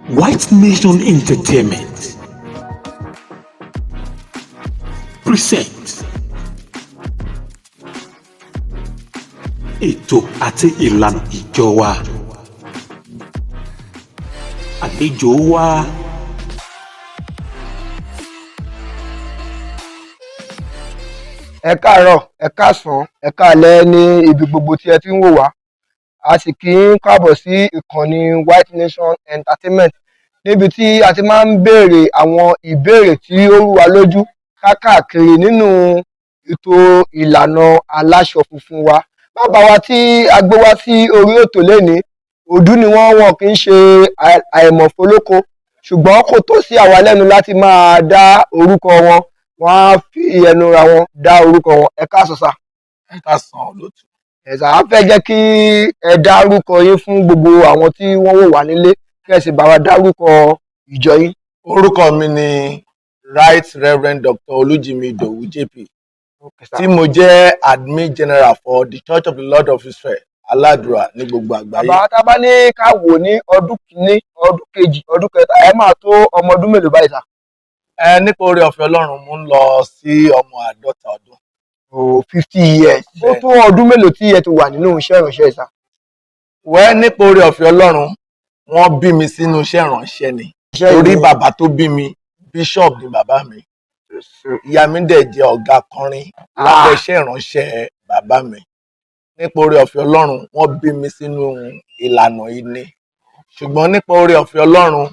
White Nation Entertainment present ètò àti ìlànà ìjọ wa, àlejò wa, Ẹ káàárọ̀, ẹ káàsán, ẹ káalẹ́ ní ibi gbogbo tí ẹ ti ń wò wá. A sì kí yín káàbọ̀ sí ìkànnì White Nation Entertainment, níbi tí a ti máa ń béèrè àwọn ìbéèrè tí ó rú wa lójú káàkiri nínú ètò ìlànà aláṣọ funfun wa. Bàbá wa tí a gbé wá sí orí ètò lénìí, òdú ni wọ́n, wọn kì í ṣe àìmọ̀fólóko, ṣùgbọ́n kò tó sí àwa lẹ́nu láti máa dá orúkọ wọn. Wọ́n á fi ẹnu ra wọn dá orúkọ wọn. Ẹ káàsán sà. Ẹ káàsán, olóòtú. Ẹ̀sà, á fẹ́ jẹ́ kí ẹ dárúkọ yín fún gbogbo àwọn tí wọ́n wò wá nílé, kí ẹ sì bá wa dárúkọ ìjọ yín. Orúkọ mi ni Right Reverend Dr. Olújìmí Ìdòwú JP, tí mo jẹ́ admin general for the Church of the Lord of Israel Aládùúrà ní gbogbo àgbáyé. Bàbá, tá a bá ní ká wò ní ọdún kìíní, ọdún kejì, ọdún kẹta, ẹ máa tó ọmọ ọdún mélòó báyìí sà? Ẹ nípa oore ọ̀fẹ́ Ọlọ́run, mo ń lọ sí ọmọ 50 ọdún. Oh, 50 years. Ó tó ọdún mélòó tí ẹ ti wà nínú iṣẹ́ ìránṣẹ́ sà? Wẹ́, nípa oore ọ̀fẹ́ Ọlọ́run, wọ́n bí mi sínú iṣẹ́ ìránṣẹ́ ni, torí bàbá tó bí mi, bishop ni bàbá mi. Ìyá mi dẹ̀ jẹ́ ọ̀gá akọrin lábẹ́ iṣẹ́ ìránṣẹ́ bàbá mi. Nípa oore ọ̀fẹ́ Ọlọ́run, wọ́n bí mi sínú ìlànà yìí ni. Ṣùgbọ́n nípa oore ọ̀fẹ́ Ọlọ́run,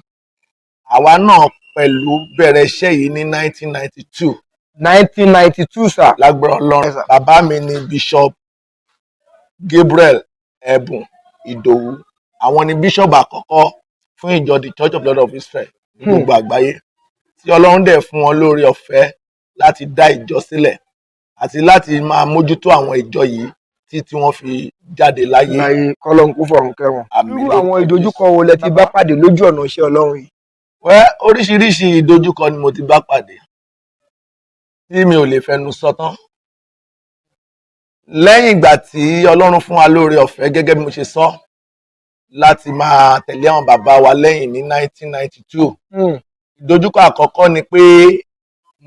àwa náà pẹ̀lú bẹ̀rẹ̀ iṣẹ́ yìí ní 1992. 1992, sà. Lágbára Ọlọ́run. Yes, sir. Bàbá mi ni Bishop Gabriel Ẹ̀bùn Ìdòwú. Àwọn ni bishop àkọ́kọ́ fún ìjọ the Church of the Lord of Israel ní gbogbo àgbáyé, tí Ọlọ́run dẹ̀ fún wọn lóore ọ̀fẹ́ láti dá ìjọ sílẹ̀ àti láti máa mójútó àwọn ìjọ yìí tí wọ́n fi jáde láyé. Láyé, kọ́lọ́n kú fọ̀run kẹwọn. Àmín. Irú àwọn ìdojúkọ wo lẹ ti bá pàdé lójú ọ̀nà iṣẹ́ Ọlọ́run yìí? Wẹ́, oríṣiríṣi ìdojúkọ ni mo ti bá pàdé tí mi ò lè fẹnu sọ tán. Lẹ́yìn ìgbà tí Ọlọ́run fún wa lóore ọ̀fẹ́, gẹ́gẹ́ bí mo ṣe sọ, láti máa tẹ̀lé àwọn bàbá wa lẹ́yìn ní 1992, ìdojúkọ àkọ́kọ́ ni pé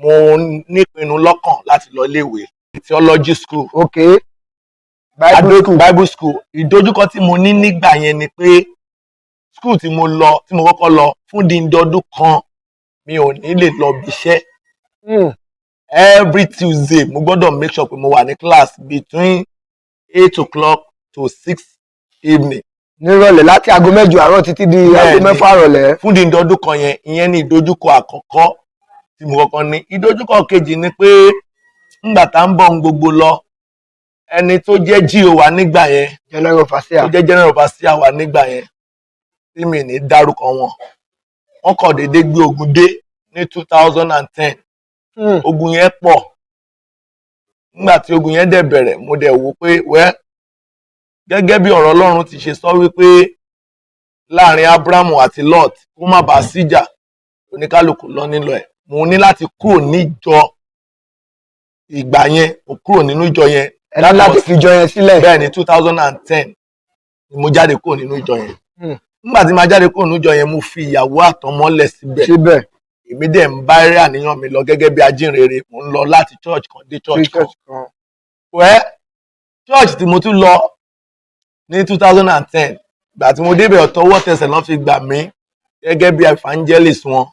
mo nípinnu lọ́kàn láti lọ iléèwé theology school. Ok, Bible school. Bible school. Ìdojúkọ tí mo ní nígbà yẹn ni pé school tí mo lọ, tí mo kọ́kọ́ lọ fún díndín ọdún kan, mi ò ní lè lọ bí iṣẹ́. Every Tuesday, mo gbọ́dọ̀ make sure pé mo wà ní class between 8 o'clock to 6 evening. Nírọ̀lẹ́, láti aago 8 àárọ̀ títí di aago Bẹ́ẹ̀ni. 6 ìrọ̀lẹ́. Fún díndín ọdún kan yẹn. Ìyẹn ní ìdojúkọ àkọ́kọ́ tí mo kọ́kọ́ ní. Ìdojúkọ kejì ni pé ńgbà tá ń bọ̀ ń gbogbo lọ, ẹni tó jẹ́ G.O wa nígbà yẹn, General overseer. tó jẹ́ general overseer wa nígbà yẹn, tí mi ní dárúkọ wọn, wọ́n kàn déédéé gbé ogun dé ní 2010. Ogun yẹn pọ̀. Nígbà tí ogun yẹn dẹ̀ bẹ̀rẹ̀, mo dẹ̀ wò pé, wẹ́, gẹ́gẹ́ bí ọ̀rọ̀ Ọlọ́run ti ṣe sọ wípé láàrin Abrahamu àti Lot, kó má bàa síjà, oníkálukú lọ nílò ẹ̀. Mo ní láti kúrò níjọ ìgbà yẹn. Mo kúrò nínú ìjọ yẹn. Ẹ ní láti fi ìjọ yẹn sílẹ̀. Bẹ́ẹ̀ ni, 2010 ni mo jáde kúrò nínú ìjọ yẹn. Nígbà tí mo jáde kúrò nínú ìjọ yẹn, mo fi ìyàwó àtọmọ lẹ̀ síbẹ̀. Síbẹ̀. Èmi dẹ̀ ń bá eré àníyàn mi lọ gẹ́gẹ́ bí ajínrere. Mo ń lọ láti church kan dé church kan. Church kan. Wẹ́, church tí mo tún lọ ní 2010, ìgbà tí mo débẹ̀, ọ̀tọ̀wọ́ tẹsẹ̀ lọ́n fi gbà mí gẹ́gẹ́ bí evangelist wọn.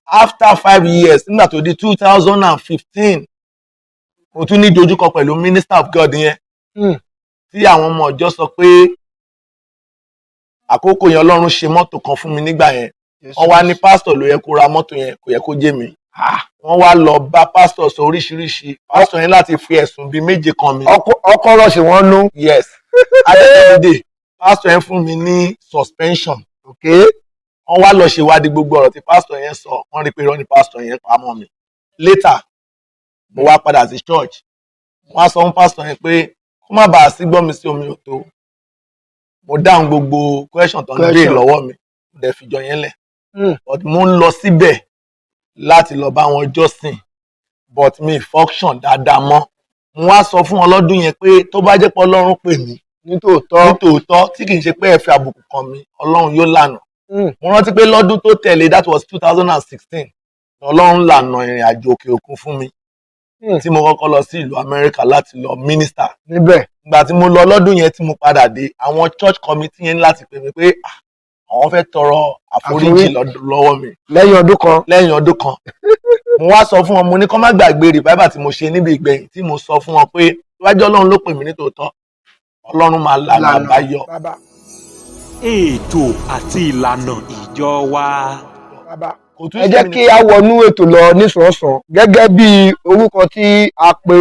After 5 years, nígbà tó di 2015, mo tún ní dojúkọ pẹ̀lú minister of God yẹn, tí àwọn ọmọ ìjọ sọ pé àkókò yẹn, Ọlọ́run ṣe mọ́tò kan fún mi nígbà yẹn. Wọ́n wá ní pásítọ̀ ló yẹ kó ra mọ́tò yẹn, kò yẹ kó jẹ́ mi. Wọ́n wá lọ bá pásítọ̀ sọ oríṣiríṣi. Pásítọ̀ yẹn láti fi ẹ̀sùn bíi méje kan mi. Ọkọ rọ̀ sí wọn nú. Yes, adédèdè pásítọ̀ yẹn fún mi ní suspension. Wọ́n wá lọ ṣèwádìí gbogbo ọ̀rọ̀ tí pásítọ̀ yẹn sọ. Wọ́n rí pé irọ́ ni pásítọ̀ yẹn pa mọ́ mi. Later, mo wá padà sí church. Wọ́n á sọ fún pásítọ̀ yẹn pé kó má bàa sí gbọ́n mi sí omi ò tó. Mo dáhùn gbogbo question tó ń béèrè Question. lọ́wọ́ mi. Mo dẹ̀ fìjọ yẹn lẹ̀, but mo ń lọ síbẹ̀ láti lọ bá wọn jọ́sìn, but mi function dáadáa mọ́. Mo wá sọ fún wọn lọ́dún yẹn pé tó bá jẹ́ pé Ọlọ́run pè mí nítòótọ́, nítòótọ́, tí kì í ṣe pé ẹ fi àbùkù kàn mí, Ọlọ́run yóò lànà. Mo rántí pé lọ́dún tó tẹ̀lé, that was 2016, Ọlọ́run lànà ìrìn àjò òkè òkun fún mi, tí mo kọ́kọ́ lọ sí ìlú Amẹ́ríkà láti lọ minister. Níbẹ̀. Ìgbà tí mo lọ lọ́dún yẹn, tí mo padà dé, àwọn church committee yẹn ní láti pè mí pé, ah, àwọn fẹ́ tọrọ àforíjì lọ́wọ́ mi. Lẹ́yìn ọdún kan. Lẹ́yìn ọdún kan. Mo wá sọ fún wọn, mo ní kó má gbàgbé revival tí mo ṣe níbi ìgbẹ̀yìn, tí mo sọ fún wọn pé iwájú Ọlọ́run ló pè mí nítòótọ́, Ọlọ́run máa lànà àbáyọ. Bàbá. Ètò àti ìlànà ìjọ wa. Bàbá, Kò tún ẹ ṣe jẹ́ mí kí a wọnú ètò lọ nísànsàn gẹ́gẹ́ bí orúkọ tí a pe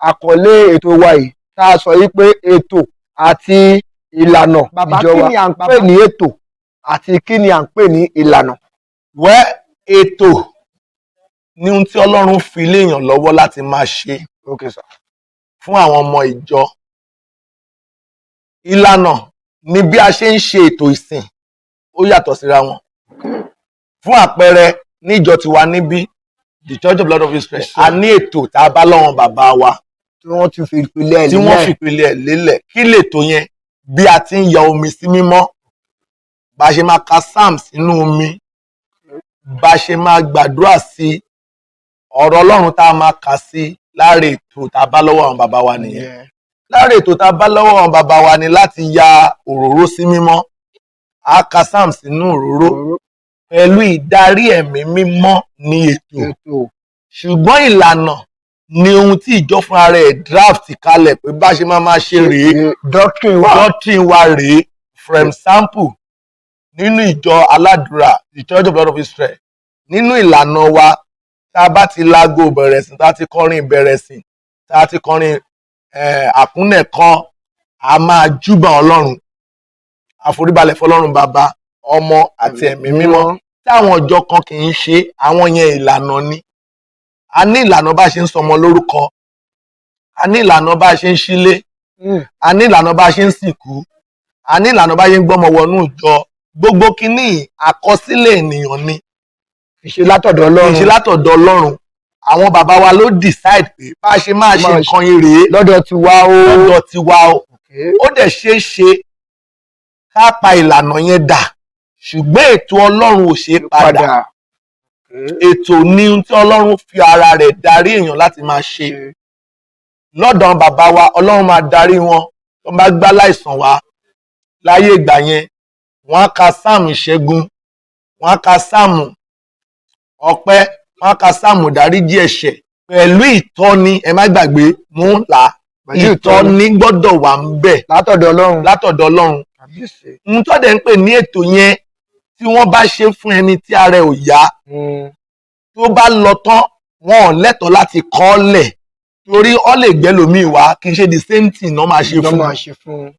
àkọlé ètò wa yìí, tá a sọ yìí pé ètò àti ìlànà Bàbá, ìjọ kí wa. ni à ń Pè ní ètò àti kí ni à ń pè ní ìlànà? Wẹ́, ètò ní ohun tí Ọlọ́run fi léèyàn lọ́wọ́ láti máa ṣe Okay, sir. fún àwọn ọmọ ìjọ. Ìlànà ni bí a ṣe ń ṣe ètò ìsìn, ó yàtọ̀ síra wọn. Fún àpẹẹrẹ, níjọ tiwa níbí, the Church of Lord of Israel, a ní ètò tá a bá lọ́wọ́n bàbá wa tí wọ́n ti fi ìpìlẹ̀ ẹ̀ tí wọ́n lélẹ̀. fi ìpìlẹ̀ ẹ̀ lélẹ̀. Kí lètò yẹn? Bí a ti ń ya omi sí mímọ́, bá a ṣe máa ka psalm sínú omi, bá a ṣe máa gbàdúrà sí ọ̀rọ̀ Ọlọ́run tá a máa kà sí, lára ètò tá a bá lọ́wọ́ àwọn bàbá wa nìyẹn. Lára ètò tá a bá lọ́wọ́ àwọn bàbá wa ni láti ya òróró sí mímọ́, a ka psalm sínú òróró pẹ̀lú ìdarí Ẹ̀mí Mímọ́ ní ètò. Ètò. Ṣùgbọ́n ìlànà ni ohun tí ìjọ fúnra rẹ̀ draft kalẹ̀ pé bá ṣe máa máa ṣe rèé. Doctrine wa. Doctrine wa rèé. For example, nínú ìjọ aládùúrà, the Church of Lord of Israel, nínú ìlànà wa, tá a bá ti láago bẹ̀rẹ̀ sìn, tá a ti kọrin ìbẹ̀rẹ̀ sìn, tá a ti kọrin àkúnlẹ̀ kan, a máa júbà Ọlọ́run, àforíbalẹ̀ fọlọ́run Bàbá, Ọmọ àti Ẹ̀mí Mímọ́. Táwọn ọjọ́ kan kì í ṣe àwọn yẹn, ìlànà ni. A ní ìlànà bá a ṣe ń sọmọ lórúkọ, a ní ìlànà bá a ṣe ń sílé, a ní ìlànà bá a ṣe ń sìnkú, a ní ìlànà bá a ṣe ń gbọ́mọ wọnú ìjọ. Gbogbo kínní àkọsílẹ̀ ènìyàn ni. Ìṣe látọ̀dọ̀ Ọlọ́run. Kì í ṣe látọ̀dọ̀ Ọlọ́run. Àwọn bàbá wa ló decide pé bá a ṣe máa ṣe Máa ṣe. nǹkan yìí rèé. Lọ́dọ̀ tiwa o. Lọ́dọ̀ tiwa o. Ó dẹ̀ ṣeé ṣe ká pa ìlànà yẹn dà, ṣùgbọ́n ètò Ọlọ́run ò ṣeé padà. Ètò ní ohun tí Ọlọ́run fi ara rẹ̀ darí èèyàn láti máa ṣe. Lọ́dọ̀ àwọn bàbá wa, Ọlọ́run máa darí wọn. Tó bá gbá láìsàn wá láyé ìgbà yẹn, wọ́n á ka sáàmù ìṣẹ́gun, wọ́n á ka sáàmù ọpẹ́, wọ́n á ka sáàmù ìdáríjì ẹ̀ṣẹ̀ pẹ̀lú ìtọ́ni. Ẹ má gbàgbé mú là. Pẹ̀lú ìtọ́ni. Ìtọ́ni gbọ́dọ̀ wà ń bẹ̀. Látọ̀dọ̀ Ọlọ́run. Látọ̀dọ̀ Ọlọ́run. Kàbíyèsí. Ohun tó dẹ̀ ń pè ní ètò yẹn, tí wọ́n bá ṣe fún ẹni tí ara ẹ̀ ò yá, tó bá lọ tán, wọn ò lẹ́tọ̀ọ́ láti kọ́ ọ́ lẹ̀, torí ọ lè gbẹ́lòmíì wá, kì í ṣe the same thing náà máa ṣe Lọ́ fún máa ṣe fún un.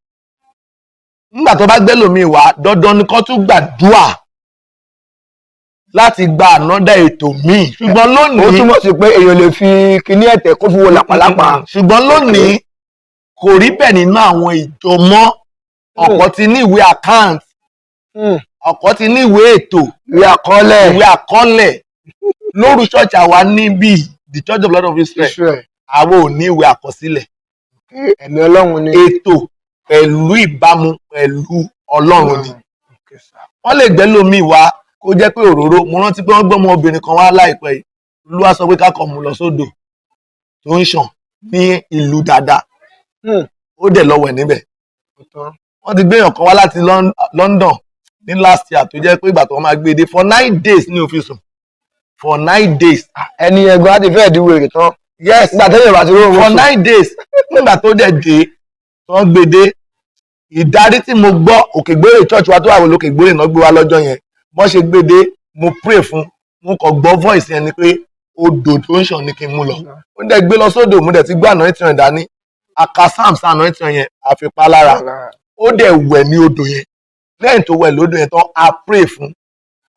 Nígbà tó bá gbẹ́lòmíì wá, dandan ni kó tún gbàdúà láti gba another ètò míì. Ṣùgbọ́n Ó lónìí, túmọ̀ sí pé èèyàn lè fi kíní ẹ̀tẹ̀ kó fi wo làpálàpá. Ṣùgbọ́n lónìí, kò rí bẹ́ẹ̀ nínú àwọn ìjọ mọ́. Ọ̀pọ̀ ti ní ìwé account, ọ̀pọ̀ ti ní ìwé ètò. Ìwé àkọọ́lẹ̀. Ìwé àkọọ́lẹ̀. Lóru ṣọ́ọ̀ṣì àwa níbí, the Church of Lord of Israel, Israel, àwa ò ní ìwé àkọsílẹ̀. Ẹ̀mí Ọlọ́run ni. Ètò pẹ̀lú ìbámu pẹ̀lú Ọlọ́run ni. Okay, sir. Wọ́n lè gbẹ́ lómi wá kó jẹ́ pé òróró. Mo rántí pé wọ́n gbọ́ ọmọ obìnrin kan wá láìpẹ́ yìí. Olúwa sọ pé ká kàn mú lọ sódò tó ń ṣàn ní ìlú dáadáa. Ó dẹ̀ lọ wẹ̀ níbẹ̀. Ó tán. Wọ́n ti gbé èèyàn kan wá láti London ní last year, tó jẹ́ pé ìgbà tó wọ́n máa gbé e dé, for 9 days ní òfin sùn, for 9 days. Ẹni ẹ̀gbọ́n á ti fẹ́ẹ̀ di wèrè tán. Yes. Nígbà tẹ́yìn bá ti róorun For sùn. 9 days. Nígbà tó dẹ̀ dé, tó ń gbé dé, ìdarí tí mo gbọ́, Òkègbèrè church wa tó wà lókègbèrè náà gbé wa lọ́jọ́ yẹn. Bọ́n ṣe gbé dé, mo pray fún, mo kàn gbọ́ voice yẹn ni pé odò tó ń ṣàn ní kí n mú lọ. Ó dẹ̀ gbé lọ sódò, mo dẹ̀ ti gbé anointing rẹ̀ dání, aka psalms anointing yẹn, àfipá lára, ó dẹ̀ wẹ̀ ní odò yẹn. Lẹ́yìn tó wẹ̀ lódò yẹn tán, a pray fún,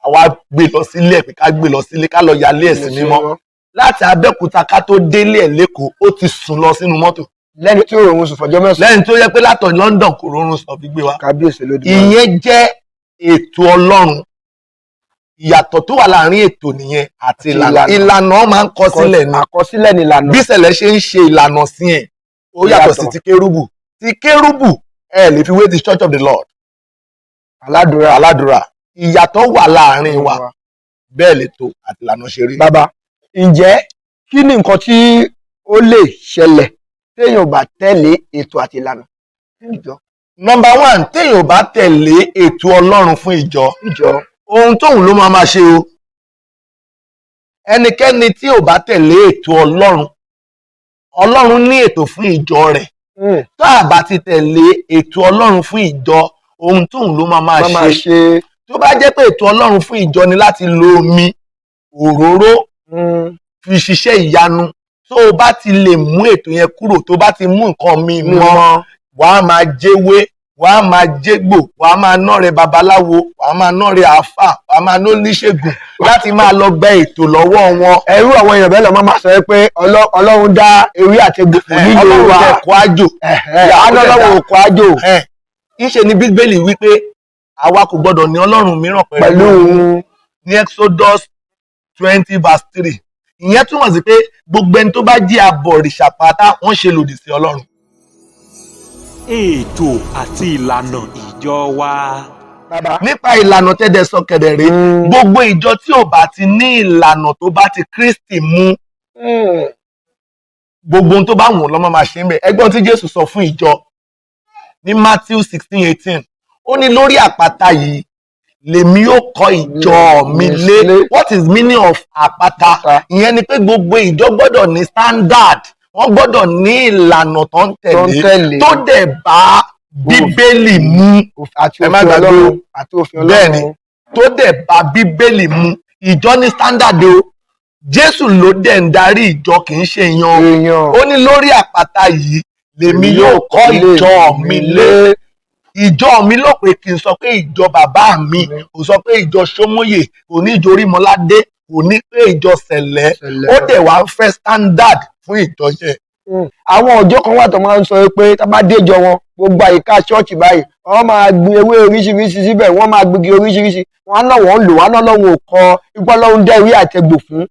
àwa gbé lọ sílé ẹ̀ pé ká gbé lọ sílé, ká lọ yálé ẹ̀sìn mímọ́. Láti Abẹ́òkúta ká tó délé ẹ̀ lẹ́kọ̀ọ́, ó ti sùn lọ sínú mọ́tò. Lẹ́ni tí òun sùn fọjọ́ 9. Lẹ́yìn tó yẹ pé látọ̀ London kò rọrùn sọ fi gbé wa. Kábíyèsí lódì. Ìyẹn jẹ́ ètò Ọlọ́run. Ìyàtọ̀ tó wà láàrin ètò nìyẹn àti ìlànà. Ìlànà. Ìlànà máa ń kọ sílẹ̀ ni. Àkọsílẹ̀ ni ìlànà. Bí ìṣẹ̀lẹ̀ ṣe ń ṣe ìlànà sí ẹ̀, ó yàtọ̀ sí Yàtọ̀. ti kérúbù. Ti kérúbù, ẹ lè fi wé ti Church of the Lord. Aládùúrà. Aládùúrà. Ìyàtọ̀ wà láàrin wa. Bẹ́ẹ̀ lètò àti ìlànà ṣe rí. Bàbá, ǹjẹ́ kí ni nǹkan tí ó lè ṣẹlẹ̀ téèyàn ò bá tẹ̀lé ètò àti ìlànà ìjọ? Number one, téèyàn ò bá tẹ̀lé ètò Ọlọ́run fún ìjọ, ìjọ, ohun tóun ló máa máa ṣe o. Ẹnikẹ́ni tí ò bá tẹ̀lé ètò Ọlọ́run, Ọlọ́run ní ètò fún ìjọ rẹ̀. Tá a bá ti tẹ̀lé ètò Ọlọ́run fún ìjọ, ohun tóun ló máa máa máa máa ṣe. ṣe. Tó bá jẹ́ pé ètò Ọlọ́run fún ìjọ ni láti lo omi òróró fi ṣiṣẹ́ ìyanu, tó o bá ti lè mú ètò yẹn kúrò, tó o bá ti mú nǹkan mi mọ́, wàá máa jẹ́wé, wàá máa jégbò, wàá máa nọ́rẹ̀ babaláwo, wàá máa nọ́rẹ̀ àáfà, wàá máa ná oníṣègùn láti máa lọ gba ètò lọ́wọ́ wọn. Ẹrú àwọn èèyàn bẹ́ẹ̀ lọ máa sọ pé Ọlọ́run dá ewé àti egbò kò nílò Ọlọ́run wa. jẹ́ kó àjò. Àná Ọlọ́run ò kọ àjò. Ńṣe ni Bíbélì wípé àwa kò gbọdọ̀ ní Ọlọ́run mìíràn pẹ̀lú pẹ̀lú òun. Ní Exodus 20 verse 3. Ìyẹn túmọ̀ sí pé gbogbo ẹni tó bá jẹ́ abọ̀rìṣà pátá, wọ́n ṣe lòdì sí Ọlọ́run. Ètò àti ìlànà ìjọ wa. Bàbá. Nípa ìlànà tẹ́dẹ̀ sọ kẹ̀dẹ̀ rèé, gbogbo ìjọ tí ò bá ti ní ìlànà tó bá ti Kristi mu, gbogbo ohun tó bá wùn lọ́mọ máa ṣe ń bẹ̀. Ẹgbọ́n tí Jésù sọ fún ìjọ ní Matthew 16:18, ó ní lórí àpáta yìí lèmi yóò kọ́ ìjọ mi lé. What is meaning of àpáta? Ìyẹn ni pé gbogbo ìjọ gbọ́dọ̀ ní standard, wọ́n gbọ́dọ̀ ní ìlànà tó ń tó ń tẹ̀lé, tẹ̀lé, tó dẹ̀ bá Bíbélì mu. Àti Ẹ má òfin gbàgbé o. Ọlọ́run, àti òfin Ọlọ́run. Bẹ́ẹ̀ni, tó dẹ̀ bá Bíbélì mu. Ìjọ ní standard o. Jésù ló dẹ̀ ń darí ìjọ, kì í ṣe èèyàn. Èèyàn. Ó ní lórí àpáta yìí lèmi yóò kọ́ ìjọ mi lé. Ìjọ mi ló pé, kí n sọ pé ìjọ bàbá mi, kò sọ pé ìjọ Sómóyè, kò ní ìjọ Orímọládé, kò ní pé ìjọ Sẹ̀lẹ̀. Sẹ̀lẹ̀. Ó dẹ̀ wá ń fẹ́ standard fún ìjọ yẹn. Àwọn ọjọ́ kan wà tó máa ń sọ pé tá bá déjọ wọn, gbogbo àyíká ṣọ́ọ̀ṣì báyìí, wọ́n máa gbin ewé oríṣiríṣi síbẹ̀, wọ́n máa gbígi oríṣiríṣi. Wọ́n á náà wọ́n ń lò, wọ́n á náà lọ́wọ́ kọ ipò Ọlọ́run dẹ́rí àtẹ̀gbò fún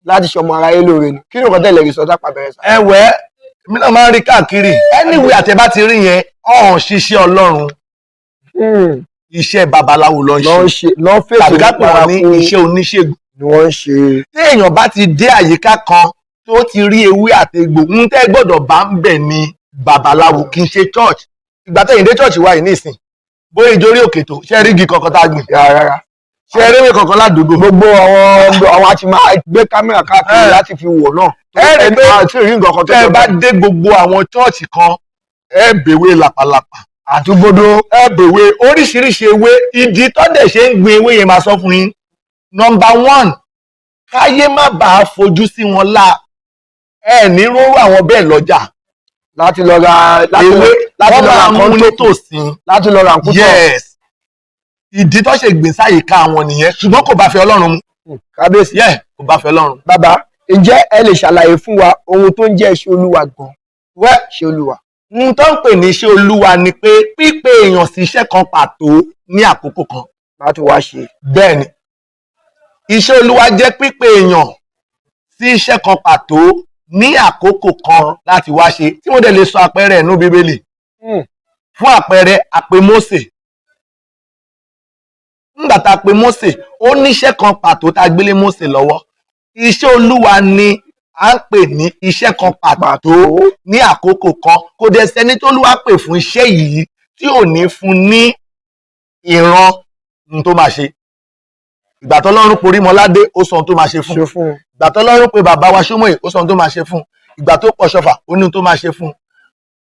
láti ṣọmọ aráyé lóore ni. Kí ni nǹkan tẹ̀lé rí sọ sápà bẹ̀rẹ̀ sá? Ẹwẹ́ mi náà máa ń rí káàkiri. Anyway, àtẹ bá ti rí yẹn, ọ̀hún ṣiṣẹ́ Ọlọ́run, iṣẹ́ babaláwo ló ń lọ́ ń ṣe ṣe lọ́ fèsì tàbí ká pè wọ́n ní paraku iṣẹ́ oníṣègùn. Ni wọ́n ń ṣe. Tí èèyàn bá ti dé àyíká kan tó ti rí ewé àtegbò, ń tẹ́ gbọ́dọ̀ bá ń bẹ̀ ni babaláwo, kì í ṣe church. Ìgbà tẹ̀yìn dé church wa yìí nísìn, bóyá ìjórí òkè tó ṣe rí igi kankan tá a gbìn, Rárá. ṣe rí ewé kankan ládùúgbò? Gbogbo àwọn àti máa gbé kámẹ́rà káàkiri láti fi wò náà. Ẹ rí pé àti rí nǹkan kan tó tẹ́ ẹ jọ bá bẹ́ẹ̀. dé gbogbo àwọn church kan, ẹ bèwé làpàlàpà, àtúgbódó, ẹ bèwé oríṣiríṣi ewé. Ìdí tó dẹ̀ ṣe ń gbin ewé yẹn, máa sọ fún yín. Number one, káyé má bàa fojú sí wọn lá. Ẹ ní róró àwọn bẹ́ẹ̀ lọ́jà láti lọ ra láti ewé lọ láti wọ́n lọ ra máa mú nǹkan tó nítòsí. Láti lọ ra nǹkan tó. Yes, ìdí tó ṣe gbìn sáyìíká wọn nìyẹn, ṣùgbọ́n kò bá fẹ́ Ọlọ́run mu. Kábíyèsí. Yeah, kò bá fẹ́ Ọlọ́run. Bàbá, ǹjẹ́ ẹ lè ṣàlàyé fún wa ohun tó ń jẹ́ iṣẹ́ Olúwa gan? Wẹ́, Iṣẹ́ Olúwa. Ohun tó ń pè ní iṣẹ́ Olúwa ni pé pípé èèyàn sí iṣẹ́ kan pàtó ní àkókò kan láti wá ṣe. Bẹ́ẹ̀ ni, iṣẹ́ Olúwa jẹ́ pípé èèyàn sí iṣẹ́ kan pàtó ní àkókò kan láti wá ṣe, tí mo dẹ̀ lè sọ àpẹẹrẹ ẹ̀ nú Bíbélì. Fún àpẹẹrẹ, àpè Mósè. Nígbà tá a pe Mósè, ó níṣẹ́ kan pàtó tá a gbélé Mósè lọ́wọ́. Iṣẹ́ Olúwa ni à ń pè ní iṣẹ́ kan pàtó ní àkókò kan. Kò dẹ̀ sẹ́ni tó Olúwa pè fún iṣẹ́ yìí tí ò ní fún ní ìran ohun tó máa ṣe. Ìgbà tó Ọlọ́run porí Mọ́ládé, ó sọ ohun tó máa ṣe fún. Ṣe fún un. Ìgbà tó Ọlọ́run pe bàbá wa Ṣómóyè, ó sọ ohun tó máa ṣe fún. Ìgbà tó pọ̀ ṣọfà, ó ní ohun tó máa ṣe fún.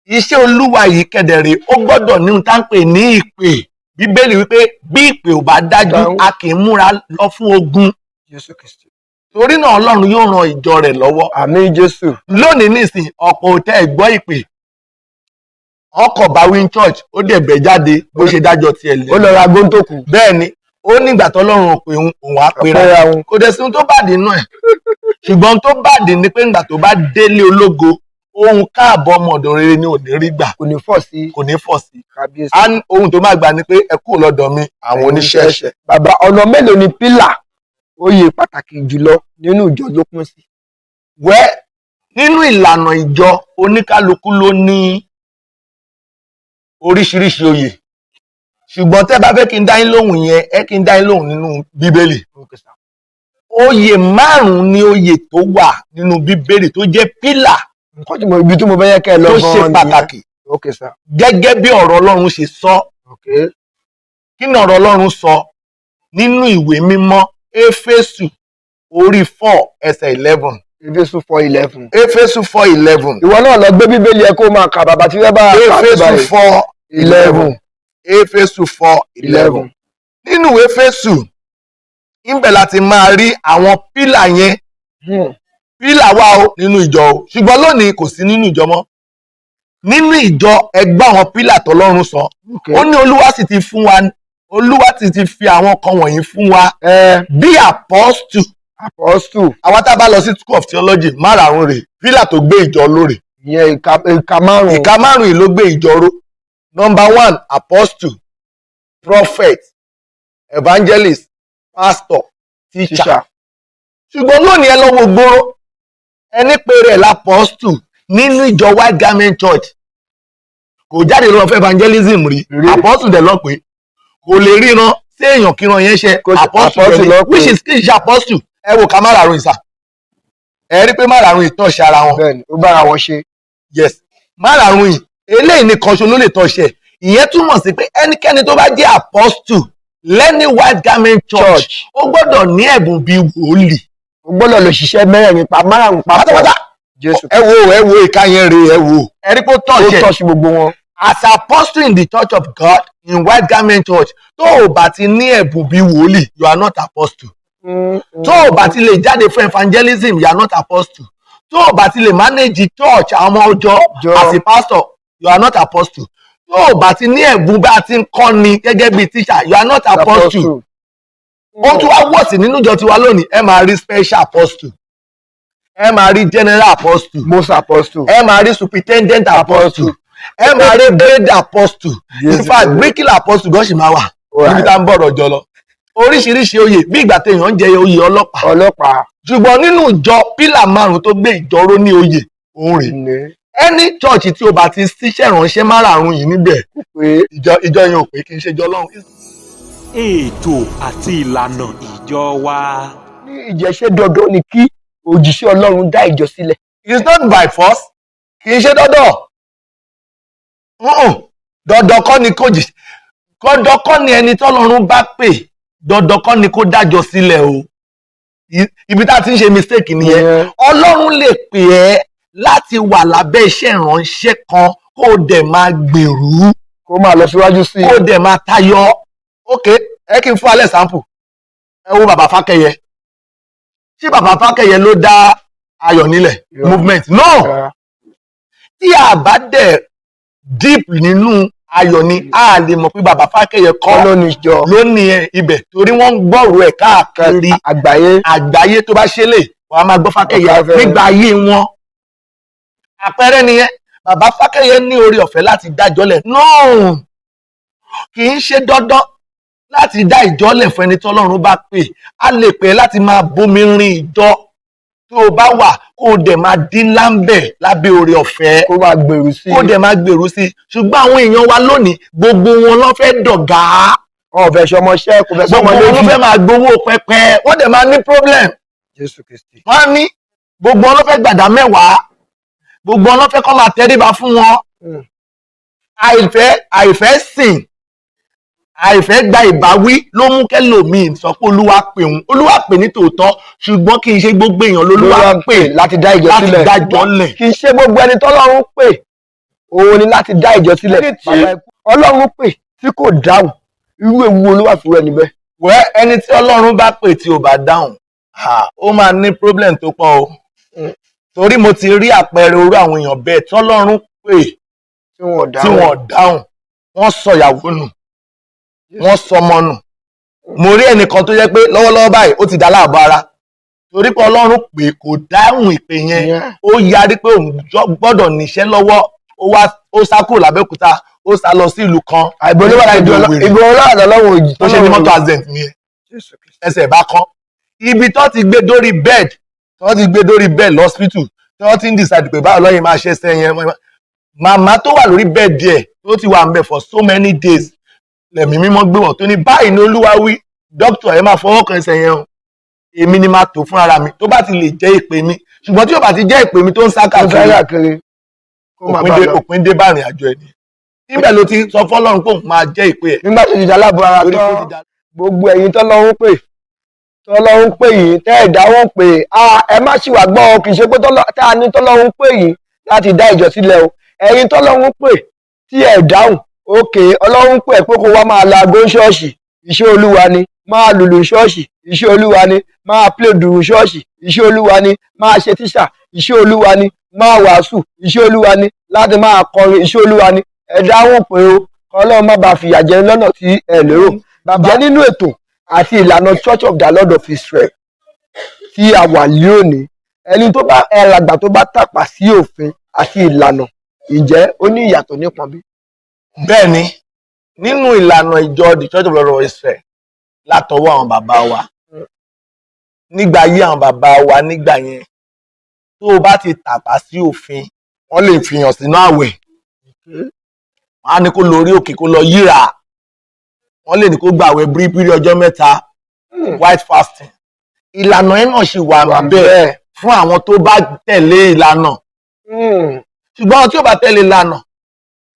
Iṣẹ́ Olúwa yìí kẹ̀dẹ̀rẹ̀, ó gbọ́dọ̀ ní ohun tá ń pè ní ìpè. Bíbélì wípé bí ìpè ò bá dájú, Dáhùn. a kì í múra lọ fún ogun. Jésù Kristi. Torí náà, Ọlọ́run yóò ran ìjọ rẹ̀ lọ́wọ́. Àmín, Jésù. Lónìí nísìn, ọ̀pọ̀ òtẹ́ ẹ̀gbọ́ ìpè, ọkọ̀ bá wí church, ó dẹ̀ bẹ̀ jáde bó ṣe dájọ́ tiẹ̀ lé. Ó lọ ra góńtòkù. Bẹ́ẹ̀ ni, ó nígbà tọ́lọ́run ò pé òun, òun á pera. Pera òun. Kò dẹ̀ sí ohun tó bàdí nínú ẹ̀, ṣùgbọ́n ohun tó bàdí ni pé ńgbà tó bá délé ológo, ohun káàbọ̀ ọmọ ọ̀dọ̀ rere ni ò ní rí gbà. Kò ní fọ̀ sí. Kò ní fọ̀ sí. Kábíyèsí. Á ní ohun tó máa gbà ni pé ẹ kúrò lọ́dọ̀ mi, àwọn oníṣẹ́ ẹ̀ṣẹ̀. Bàbá, ọ̀nà mélòó ni pílà oyè pàtàkì jùlọ nínú ìjọ ló pín sí? Wẹ́, nínú ìlànà ìjọ, oníkálukú ló ní oríṣiríṣi oyè. Ṣùgbọ́n tẹ́ bá fẹ́ kí n dá yín lóhùn yẹn, ẹ kí n dá yín lóhùn nínú Bíbélì. Okay, sir. Oyè márùn-ún ni oyè tó wà nínú Bíbélì tó jẹ́ pillar Nǹkan tí mo, ibi tí mo fẹ́ yẹ kẹ́ ẹ lọ tó ṣe gan-an nìyẹn. pàtàkì Okay, sir. gẹ́gẹ́ bí ọ̀rọ̀ Ọlọ́run ṣe sọ. Kí ni ọ̀rọ̀ Ọlọ́run sọ nínú Ìwé Mímọ́? Éfésù orí 4 ẹsẹ̀ 11. Éfésù 4:11. Éfésù 4:11. Ìwọ náà lọ gbé Bíbélì ẹ kó máa kà, bàbá tí wọ́n bá kà sí Éfésù báyìí. 4 11. Éfésù 4:11. 11. Nínú Éfésù ńbẹ̀ láti máa rí àwọn pillar yẹn. Pillar wà o nínú ìjọ o, ṣùgbọ́n lónìí kò sí nínú ìjọ mọ́. Nínú ìjọ, ẹgbẹ́ àwọn pillar tọ́lọ́run sọ. Ó ní Olúwa sì ti fún wa, Olúwa sì ti fi àwọn kan wọ̀nyí fún wa bí apostle. Apostle. Àwa tá a bá lọ sí School of Theology, márààrún rè pillar tó gbé ìjọ lórí. Ìyẹn ìka márùn-ún. Ìka márùn yìí ló gbé ìjọ ró. Number one, apostle, prophet, evangelist, pastor, teacher. Teacher. Ṣùgbọ́n lónìí, ẹ lọ wo gbòòrò, ẹni pé rẹ̀ l'apostle nínú ìjọ White Garment Church kò jáde lọ fún evangelism rí. Rí. Apostle dẹ̀ lọ pé kò lè ríran sí èèyàn kíran yẹn ṣe. Apostle Apostle dẹ̀ ni lọ pé. Which is kì í ṣe apostle. Ẹ wo ká márààrún ìsà, ẹ rí pé márààrún ìtọ́ṣe ara wọn. Bẹ́ẹ̀ni, ó bára wọn ṣe. Yes, márààrún yìí, eléyìí nìkan ṣo ló lè tọ́ṣe. Ìyẹn túmọ̀ sí pé ẹnikẹ́ni tó bá jẹ́ apostle lẹ́ni White Garment Church, Church. ó gbọ́dọ̀ ní ẹ̀bùn bíi wòlíì. Ó gbọ́dọ̀ lè ṣiṣẹ́ mẹ́rẹ̀ẹ̀rin pa márùn-ún papọ̀. Pátápátá. Jésù. Ẹ wo, ẹ wo ìka yẹn rè, ẹ wo, ẹ rí pé ó Ó tọ̀ṣẹ̀. tọ́ṣì gbogbo wọn. As apostle in the Church of God in White Garment Church, tó o bá ti ní ẹ̀bùn bíi wòlíì, you are not apostle. Tó o bá ti lè jáde fún evangelism, you are not apostle. Tó o bá ti lè manage church, àwọn ọmọ ọjọ́, Jọ. as a pastor, you are not apostle. Tó o bá ti ní ẹ̀bùn bá a ti ń kọ́ni gẹ́gẹ́ bíi teacher, you are not apostle. Ohun tí wàá wọ̀ sí nínú ìjọ tiwa lónìí, ẹ máa rí special apostle, ẹ máa rí general apostle, Most apostle. ẹ máa rí superintendent apostle, ẹ máa rí grade apostle. In fact, bricklayer apostle gan ṣì máa wà níbi tá ń bọ̀rọ̀ jọ lọ. Oríṣiríṣi oyè, bí ìgbà téèyàn ń jẹ oyè ọlọ́pàá. Ọlọ́pàá. Ṣùgbọ́n nínú ìjọ, pillar márùn tó gbé ìjọ ró ní oyè òun rè. Ní Any church tí o bá ti ṣiṣẹ́ ìránṣẹ́ márààrún yìí níbẹ̀, pé ìjọ yẹn ò pé, kí n ṣe jọ Ọlọ́run. Ètò àti ìlànà ìjọ wa. Ní ìjẹ́ṣẹ́ dandan ni kí òjíṣẹ́ Ọlọ́run dá ìjọ sílẹ̀? It's not by force, kì í ṣe dandan. Dandan kọ́ ni kò jì, dandan kọ́ ni ẹni tọ́lọ́run bá pè, dandan kọ́ ni kó dájọ́ sílẹ̀ o. Ibi tá a ti ń ṣe mistake nìyẹn. Ọlọ́run lè pè ẹ́ láti wà lábẹ́ iṣẹ́ ìránṣẹ́ kan, kó o dẹ̀ máa gbèrú, Kó máa lọ síwájú sí i. Kó o dẹ̀ máa tayọ. Ok, ẹ kí n fún alẹ́ sample. Ẹ wo bàbá Fákẹ́yẹ. Ṣé bàbá Fákẹ́yẹ ló dá Ayọ̀ Nílẹ̀ Yeah. movement? No. Rárá. Tí a bá dẹ̀ deep nínú Ayọ̀ ni a lè mọ̀ pé bàbá Fákẹ́yẹ kọ́ Kọ́ ló ní ìjọ. Ló ní ẹ ibẹ̀, torí wọ́n ń gbọ́rò ẹ̀ káàkiri àgbáyé. Àgbáyé. Tó bá ṣe lè wọ́n á máa gbọ́ Fákẹ́yẹ Ọ̀gá fẹ́- nígbà ayé wọn. Àpẹẹrẹ nìyẹn. Bàbá Fákẹ́yẹ ní orí ọ̀fẹ́ láti dájọ́lẹ̀? No, kì í ṣe dandan láti dá ìjọ́lẹ̀ fún ẹni tọ́lọ́run bá pè. Á lè pè é láti máa bomi rin ìjọ tó o bá wà, kó o dẹ̀ máa dín láńbẹ̀ lábẹ́ oore ọ̀fẹ́. Kó máa gbèrú sí Kó o dẹ̀ máa gbèrú sí i. Ṣùgbọ́n àwọn èèyàn wa lónìí, gbogbo wọn ló fẹ́ dọ̀gá. Wọn ò fẹ́ ṣọmọṣẹ́, kò fẹ́ Gbogbo sọmọ wọn ló lójú. fẹ́ máa gbowó pẹpẹ, wọ́n dẹ̀ máa ní problem. Jésù Kristi. Wọ́n á ní gbogbo wọn ló fẹ́ gbàdá mẹ́wàá, gbogbo wọn ló fẹ́ kọ́ máa tẹríba fún wọn. Àìfẹ́ sìn, àìfẹ́ gba ìbáwí ló mú kẹ́lòmíì sọ pé Olúwa pè òun. Olúwa pè ní tòótọ́, ṣùgbọ́n kì í ṣe gbogbo èèyàn lolúwa pè láti dá ìjọ láti sílẹ̀. dájọ́ lẹ̀. Kì í ṣe gbogbo ẹni tọ́lọ́run pè òun ni láti dá ìjọ sílẹ̀. Bàbá ikú, Ọlọ́run pè tí kò dáhùn, irú ewu olúwa fún ẹni bẹ́ẹ̀? Wẹ́, ẹni tí Ọlọ́run bá pè tí ò bá dáhùn, ó máa ní problem tó pọ̀ o. Torí mo ti rí àpẹẹrẹ orú àwọn èèyàn bẹ́ẹ̀ tọ́lọ́run pè tí wọn ò tí dáhùn. wọ́n dáhùn, wọ́n sọ ìyàwó nù, wọ́n sọ ọmọ nù. Mo rí ẹnìkan tó jẹ́ pé lọ́wọ́lọ́wọ́ báyìí, ó ti dá láàbọ̀ ara torí pé Ọlọ́run pè, kò dáhùn ìpè yẹn. Ó yarí pé òun gbọ́dọ̀ níṣẹ́ lọ́wọ́. Ó wá, ó sá kúrò lábẹ́òkúta, ó sá lọ sí ìlú kan. Àìbò olúwa Ní Òwèrè. ìbò olúwa lọ́wọ́ òjì. Tó ṣe ní mọ́tò accident nìyẹn. Jésù Kristi. Ẹsẹ̀ bá kán. Ibi tó ti gbé dórí bed, tó ti gbé dórí bed lọ́sípítù, tí wọ́n ti ń decide pé báwo lọ́yìn máa ṣe ẹsẹ̀ yẹn, màmá tó wà lórí bed díẹ̀, tó ti wà ń bẹ̀ for so many days, Lẹ̀mí Mímọ́ gbé wọ̀ tó ní, "Báyìí ni Olúwa wí, dókítà, ẹ máa fọwọ́ kan ẹsẹ̀ yẹn o, èmi ni máa tò fún ara mi tó bá ti lè jẹ́ ìpè mi. Ṣùgbọ́n tí ó bá ti jẹ́ ìpè mi tó ń sá Tó fẹ́ káàkiri, káàkiri, kó máa òpin bá dé lọ. Òpin dé bá ìrìn àjò ẹ̀ ni. Níbẹ̀ ló ti sọ fọ́lọ́run pé òun máa jẹ́ ìpè ẹ̀. Nígbà tó ti dà láàbò ara Torí pé ó tán. ti dá. Gbogbo ẹ̀yin tọ́lọ́run pè, tọ́lọ́run pè yìí, tẹ́ ẹ̀ dáwọ́ pè á, ẹ má ṣì wá gbọ́ ọ. Kì í ṣe pé tá a ní tọ́lọ́run pè yìí láti dá ìjọ sílẹ̀ o. Ẹ̀yin tọ́lọ́run pè tí ẹ̀ dáhùn, òkè Ọlọ́run pè pé kó wá máa la aago ṣọ́ọ̀ṣì, iṣẹ́ Olúwa ni. Máa lùlù ṣọ́ọ̀ṣì, iṣẹ́ Olúwa ni. Máa play dùrù ṣọ́ọ̀ṣì, iṣẹ́ Olúwa ni. Máa ṣe tíṣà, iṣẹ́ Olúwa ni. Máa wàásù, iṣẹ́ Olúwa ni. Láti máa kọrin, iṣẹ́ Olúwa ni. Ẹ dáhùn pé o, Ọlọ́run má bàa fìyà jẹ lọ́nà tí ẹ lérò. Jẹ́ nínú ètò àti ìlànà Church of the Lord of Israel tí a wà lónìí, ẹni tó bá alàgbà tó bá tàpá sí òfin àti ìlànà, ìjẹ́ ó ní ìyàtọ̀ nípọn bí? Bẹ́ẹ̀ ni, nínú ìlànà ìjọ The Church of the Lord of Israel látọwọ́ àwọn bàbá wa, nígbà ayé àwọn bàbá wa nígbà yẹn, tó o bá ti tàpá sí òfin, wọ́n lè fìyàn sínú àwẹ̀. Wọ́n á ní kó lọ orí òkè kó lọ yíra. Wọ́n lè ní kó gbàwẹ̀ bíríbírí ọjọ́ 3, white fasting. Ìlànà yẹn náà ṣì wà bẹ́ẹ̀ fún àwọn tó bá tẹ̀lé ìlànà. Ṣùgbọ́n àwọn tí ò bá tẹ̀lé ìlànà,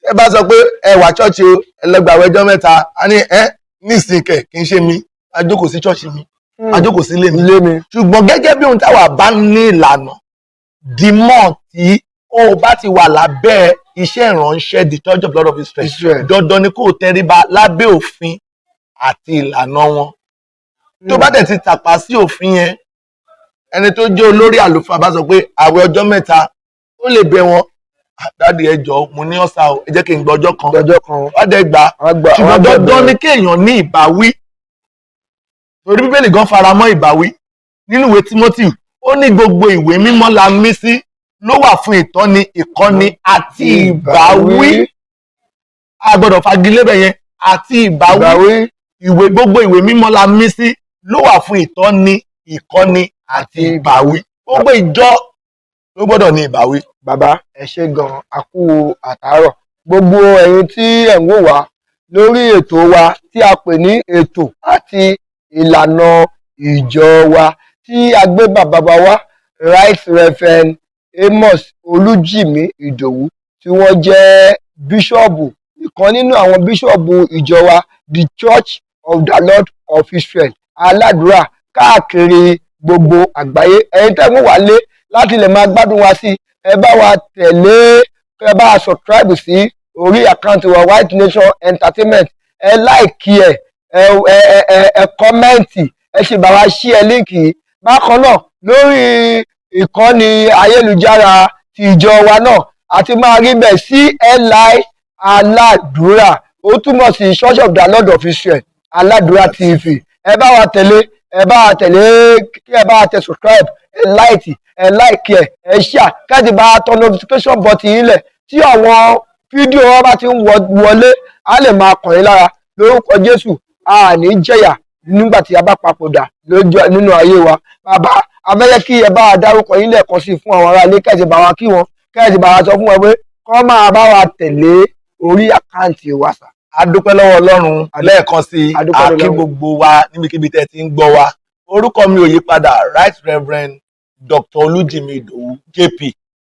ẹ bá sọ pé ẹ wà ṣọ́ọ̀ṣì o, ẹ lọ gbàwẹ̀ ọjọ́ 3, á ní ẹ nísìnyí kẹ̀ kì í ṣe mi, a jókòó sí ṣọ́ọ̀ṣì mi, a jókòó sí ilé mi. Ilé mi. Ṣùgbọ́n gẹ́gẹ́ bí ohun táwa bá ní ìlànà dìmọ̀ tí o bá ti wà lábẹ́ iṣẹ́ ìránṣẹ́ The Church of Lord of Israel, Israel, dandan ni kó o tẹríba lábẹ́ òfin àti ìlànà wọn. Tó bá dẹ̀ ti tàpá sí òfin yẹn, ẹni tó jẹ́ olórí àlùfáà bá sọ pé àwẹ̀ ọjọ́ 3, ó lè bẹ̀ wọ́n, "Daddy, ẹ jọ̀ọ́, mo ní ulcer o, ẹ jẹ́ kí n gbọ́ ọjọ́ kan." Ọjọ́ kan. Wọ́n dẹ̀ gbà á. Wọ́n gbà. Ṣùgbọ́n Wọ́n dandan bẹ̀rẹ̀. ni kéèyàn ní ìbáwí, torí Bíbélì gan fara mọ́ ìbáwí. Nínú ìwé Timothy, ó ní gbogbo ìwé mímọ́ la mí sí, ló wà fún ìtọ́ni, ìkọ́ni àti ìbáwí. A gbọ́dọ̀ fagilé bẹ̀ yẹn, àti ìbáwí. Ìbáwí. Ìwé, gbogbo ìwé mímọ́ la mí sí, ló wà fún ìtọ́ni, ìkọ́ni àti ìbáwí. Gbogbo ìjọ ló gbọ́dọ̀ ní ìbáwí. Bàbá, ẹ ṣé gan, a kú àtàárọ̀. Gbogbo ẹ̀yin tí ẹ̀ ń wò wá lórí ètò wa tí a pè ní ètò àti ìlànà ìjọ wa, tí a gbé bàbá wa wá, Right Reverend Amos Olújìmí Ìdòwú, tí wọ́n jẹ́ bíṣọ́ọ̀bù, ìkan nínú àwọn bíṣọ́ọ̀bù ìjọ wa, The Church of the Lord of Israel Aládùúrà káàkiri gbogbo àgbáyé. Ẹ̀yin tẹ́ ń wò wá lé láti lè máa gbádùn wa sí, ẹ bá wa tẹ̀lé, ẹ bá wa subscribe sí orí account wa, White Nation Entertainment. Ẹ like ẹ, ẹ ẹ ẹ ẹ comment, ẹ sì bá wa share link yìí. Bákan náà, lórí ìkànnì ayélujára ti ìjọ wa náà, àti máa rí bẹ́ẹ̀, CLI Aládùúrà, ó túmọ̀ sí Church of the Lord of Israel Aládùúrà TV. Ẹ bá wa tẹ̀lé, ẹ bá wa tẹ̀lé, kí ẹ bá wa tẹ subscribe, ẹ like, ẹ like ẹ, ẹ share, kẹ́ẹ̀tì bá wa tọ notification button yín lẹ̀. Tí àwọn fídíò wa bá ti ń wọlé, á lè máa kàn yín lára. Lórúkọ Jésù, a ní jẹ̀yà nígbà tí a bá papòdà lójú nínú ayé wa. Bàbá, abẹ́yẹ kí ẹ bá wa dárúkọ yín lẹ́ẹ̀kan sí fún àwọn ará ilé, kẹ́ẹ̀tì bá wa kí wọn, kẹ́ẹ̀tì bá wa sọ fún wọn pé kọ́ máa bá wa tẹ̀lé orí account wa sà. A dúpẹ́ lọ́wọ́ Ọlọ́run lẹ́ẹ̀kan sí i. A dúpẹ́ A kí lọ́wọ́. gbogbo wa níbikíbi tẹ́ ti ń gbọ́ wa. Orúkọ mi ò yí padà, Right Reverend Dr. Olújìmí Ìdòwú JP,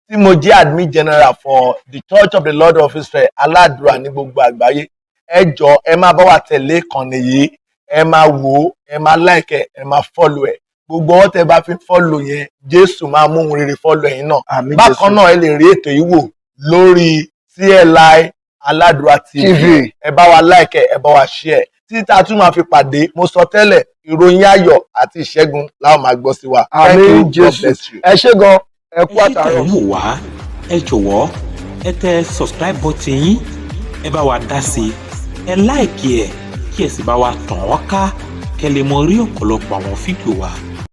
tí mo jẹ́ admin general for the Church of the Lord of Israel Aládùúrà ní gbogbo àgbáyé. Ẹ jọ, ẹ máa bá wa tẹ̀lé ìkànnì yìí, ẹ máa wò ó, ẹ máa like ẹ, ẹ máa follow ẹ. Gbogbo ọwọ́ tẹ́ bá fi follow yẹn, Jésù máa mú ohun rere follow ẹ̀yin náà. Àmín. Bákan náà, ẹ lè rí ètò yìí wò lórí CLI Aládùúrà TV. TV. Ẹ bá wa like, ẹ bá wa share. Títí tá a tún máa fi pàdé, mo sọ tẹ́lẹ̀, ìròyìn ayọ̀ àti ìṣẹ́gun láwọn máa gbọ́ sí wa. Thank Àmín. you. God Jésù. bless you. Ẹ ṣé gan, ẹ kú Ẹ ṣé tẹ̀ àtàárọ̀. ń wò wá. Ẹ jọ̀wọ́, ẹ tẹ subscribe button yín, ẹ bá wa dá sí i, ẹ like ẹ, kí ẹ sì bá wa tàn wọ́n ká, kẹ́ lè mọ rí ọ̀pọ̀lọpọ̀ àwọn fídíò wa.